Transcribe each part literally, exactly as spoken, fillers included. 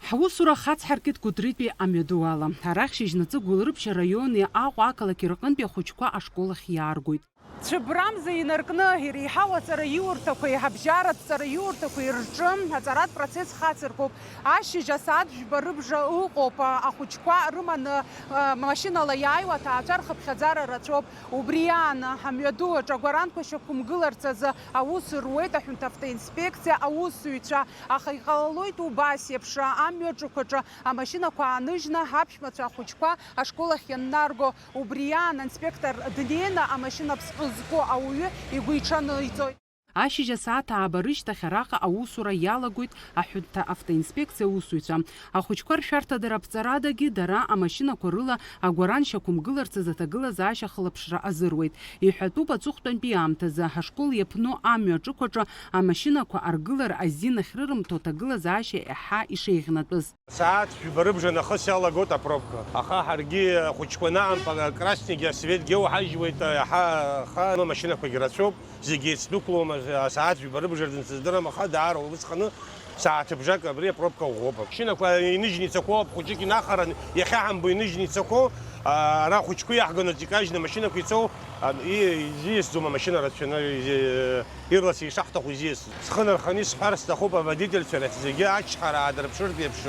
Ҳусура хацҳаркит Гәыдрытәи амҩаду ала. Арахь шьыжьнаҵы Гәылрыԥшь араиони Аҟәа ақалақь рҟынтәи ахәыҷқәа ашкол ахь иааргоит. Цәыббрамза инаркны, иреиҳау аҵараиурҭақәеи ҳабжьаратә ҵараиурҭақәеи рҿы аҵаратә процесс хацыркуп. Ашьыжь асааҭ жәба рыбжа ыҟоуп. Ахәыҷқәа рыманы, а, машьынала иааиуа аҭаацәа рхыԥхьаӡара рацәоуп. Убри аан, амҩаду аҿы агәаранқәа шьақәымгыларц азы аус руеит аҳәынҭавтоинспекциа аусзуҩцәа, аха иҟалалоит убас еиԥш, амҩаҿықәаҿы амашьынақәа ааныжьны аԥшәмацәа ахәыҷқәа ашкол ахь ианнарго, убри аан аинспектор днеины амашьына ԥсҟы зқәу ауаҩы игәы иҽаниҵоит. Ашьыжь асааҭ ааба рышьҭахь араҟа аусура иалагоит аҳәынҭа автоинспекциа аусзуҩцәа. Ахәыҷқәа ршәарҭадара аԥҵарадагьы дара амашьынақәа рыла агәаран шьақәымгыларц азы аҭагылазаашьа ахылаԥшра азыруеит. Иҳәатәуп аҵыхәтәантәи аамҭазы ҳашкол иаԥну амҩа аҿықәаҿы амашьынақәа аргылара азин ахьрырымҭо аҭагылазаашьа еиҳа ишеиӷьнатәыз. Асааҭ жәба рыбжа нахыс иалагоит апробка. Аха ҳаргьы ахәыҷқәа наамҭала акрасникгьы асветгьы ауҳажьуеит, иаҳа аха амашьынақәагьы рацәоуп. Зегьы еицдәықәлома, асааҭ жәба рыбжа рзын сыздырам, аха даара улысханы сааҭыбжак абри апробка ӷәӷәоуп. Машьынақәа иныжьны ицақәоуп, хәыҷык инахаран, иахьа ҳамбо иныжьны ицақәоу, ара ахәыҷқәа иаҳгонаҵ икажьны амашьынақәа ицоу, а, и-, изиасӡом амашьына рацәаны, изи-, ирлас ишаҳҭаху изиасӡом. Схы нарханы исҳәар сҭахуп аводительцәа рахь, зегьы ачҳара аадырԥшыртә еиԥш,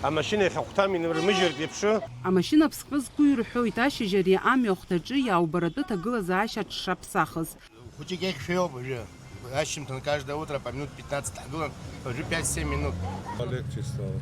амашьына иахьахәҭам инрымыжьыртә еиԥш. Амашьына ԥсҟы зқәу ирҳәоит, ашьыжь ари амҩа ахәҭаҿы иаубаратәы ҭагылазаашьа дшаԥсахыз. Хәыҷык еиӷьшәа иоуп уажәы, ашьыжьымҭан каждое утро по минут пятнадцать ҳгылан, уажәы пять-семь минут. Легче стало.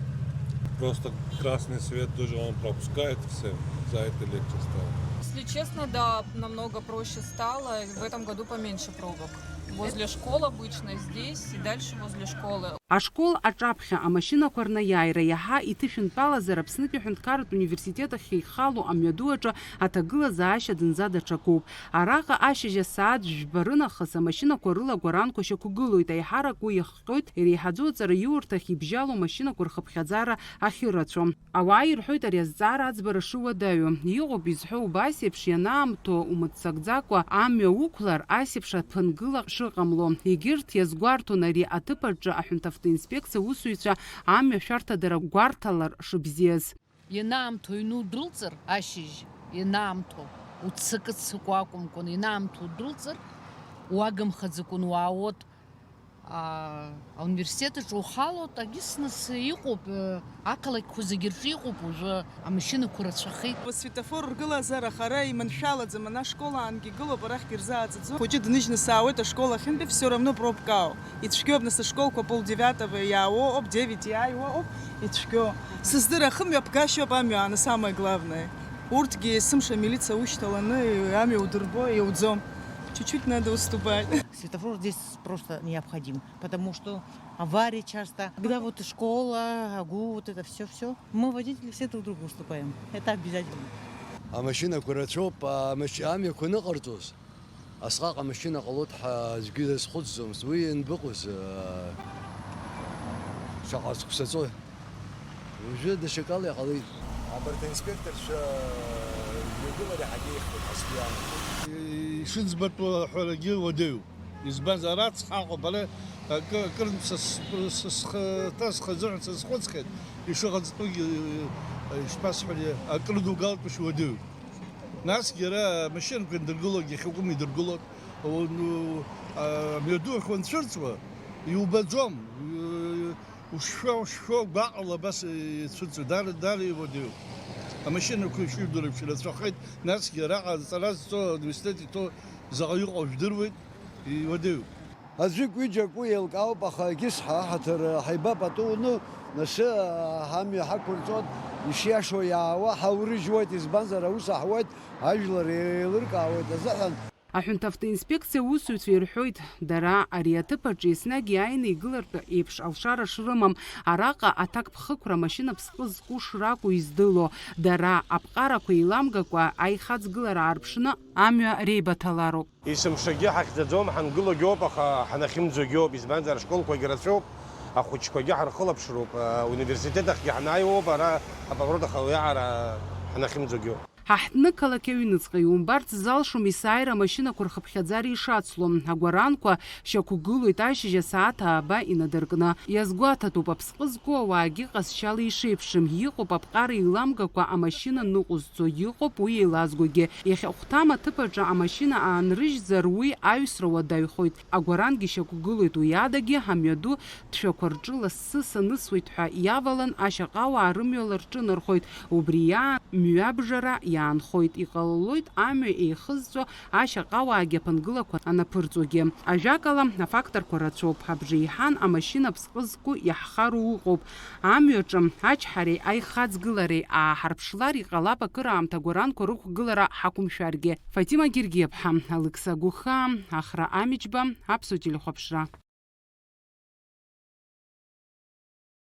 Просто красный свет тоже он пропускает все, за это легче стало. Если честно, да, намного проще стало. В этом году поменьше пробок. Возле школы обычно, здесь и дальше возле школы. Ашкол аҿаԥхьа амашьынақәа рнаиааира иаҳа иҭышәынтәалазар, Аԥснытәи аҳәынҭқарратә университет ахь ихало амҩаду аҿы аҭагылазаашьа зынӡа даҽакуп. Араҟа ашьыжь асааҭ жәба рынахыс амашьынақәа рыла агәаранқәа шьақәгылоит, аиҳарак уи иахҟьоит иреиҳаӡоу аҵараиурҭахь ибжьало амашьынақәа рхыԥхьаӡара ахьырацәоу. Ауаа ирҳәоит ари азҵаара аӡбара шыуадаҩу. Иҟоуп изҳәо убас еиԥш, ианаамҭоу умыццакӡакәа амҩа уқәлар, ас еиԥш аԥынгыла шыҟамло. Егьырҭ иазгәарҭон ари аҭыԥ аҿы аҳәынҭавтоинспекциа аусзуҩцәа амҩа шәарҭадара гәарҭалар шыбзиаз. Ианаамҭоу аҩны удәылҵыр, ашьыжь, ианаамҭоу, уццакы-ццакуа акәымкәан, ианаамҭоу удәылҵыр, уагымхаӡакәан уаауеит. А, ауниверситет аҿы ухалоит, агьысныц иҟоуп, э, ақалақьқәа зегьы рҿы иҟоуп уажәы, амашьынақәа рацәахеит. Светофор ргылазар ахара иманшәалаӡам, ана ашколаангьы игылоуп, арахьгьы ирзааӡаӡом. Хәыҷы дныжьны саауеит ашкол ахьынтәи, все равно пробкаауп. Ицәгьоуп, нас ашколқәа полдевятого иаауоуп, девять иааиуоуп, ицәгьоуп. Сыздыр, ахымҩаԥгашьоуп амҩа, ана самое главное. Урҭгьы есымша амилициа ушьҭаланы амҩа удырбо, иауӡом. Чуть-чуть надо уступать. Светофор здесь просто необходим, потому что аварии часто. Когда вот школа, АГУ, вот это все, все, мы, водители, все друг другу уступаем. Это обязательно. Амашьынақәа рацәоуп, амашь-, амҩақәа ныҟарҵоз. Асҟак амашьына ҟалоит ҳәа аӡәгьы дазхәыцӡомызт. Уи ианбыкәыз, аа, шаҟа цәқәсаҵои? Уажәы даҽакала иҟалеит. Абарҭ аинспекторцәа рҩагылара иаҳагьы еиӷьхоит ҳазгәы иаанагоит. Ишыӡбатәу аҳәарагьы уадаҩуп. Избанзар, ара ацҳа аҟоуп, ара акы, акыр са с-, са схаҭа схазыҳәан сазхәыцхьеит, ишыҟаҵатәугьы, ишԥасҳәари, акыр дугалатәушь уадаҩуп. Насгьы ара амашьынақәа иандыргылогьы ахьакәым идыргылоит. Уну, а, амҩаду ахь уанцәырҵуа, иубаӡом. Ушшәо, ушшәо, гәаҟла абас ицәырҵуеит. Дара, дара иуадаҩуп. Амашьынақәа ишыжәдыруеиԥш ирацәахеит. Насгьы араҟа аҵара зҵо, ауниверситет иҭоу заҟа иҟоу жәдыруеит, иуадаҩуп. Аӡәык-ҩыџьак уи еилкаауп, аха егьыс ҳа ҳаҭыр ҳаибап, атәы уну, нас, ҳамҩа ҳақәырҵоит, ишиашоу иаауа ҳаурыжьуеит, избанзар, аус аҳуеит, ажәлар еилыркаауеит азыҳәан. Аҳәынҭавтоинспекциа аусзуҩцәа ирҳәоит, дара ари аҭыԥ аҿы еснагь иааины игылартә еиԥш алшара шрымам, араҟа аҭакԥхықәра амашьына ԥсҟы зку шракәу издыло, дара аԥҟарақәа еиламгакәа аихаҵгылара аарԥшны амҩа реибаҭалароуп. Есымшагьы ҳахьӡаӡом, ҳангылогьы ауп, аха ҳанахьымӡогьы ауп, избанзар, ашколқәагьы рацәоуп, ахәыҷқәагьы ҳархылаԥшроуп, ауниверситет ахьгьы ҳанааиуоуп, ара аповорот ахь уиаҟара ҳанахьымӡогьы ауп. Ҳаҳҭны-қалақь аҩныҵҟа иумбарц залшом есааира амашьынақәа рхыԥхьаӡара ишацло. Агәаранқәа шьақәгылоит ашьыжь асааҭ ааба инадыркны. Иазгәаҭатәуп, аԥсҟы зқәу ауаагьы ҟазшьала ишеиԥшым. Иҟоуп аԥҟара еиламгакәа амашьына ныҟәызцо, иҟоуп уи еилазгогьы. Иахьа хәҭам аҭыԥ аҿы амашьына аанрыжьзар, уи аҩсра уадаҩхоит. Агәарангьы шьақәгылоит уи адагьы, амҩаду ҭшәақәа рҿы лассы санысуеит ҳәа иавалан, ашьаҟауаа рымҩала рҿынархоит. Убри иаан мҩабжара иаанхоит. Иҟалалоит амҩа еихызҵәо ашьаҟауаагьы аԥынгылақәа анаԥырҵуагьы. Ажәакала, афакторқәа рацәоуп. Абжеиҳан амашьына ԥсҟы зқәу иаҳхару ыҟоуп. Амҩаҿы ачҳареи аихаҵгылареи ааҳарԥшлар, иҟалап акыраамҭа агәаранқәа рықәгылара ҳақәымшәаргьы. Фатима Гергиаԥҳа, Алықьса Гәыхаа, Ахра Амичба, Аԥсуа телехәаԥшра.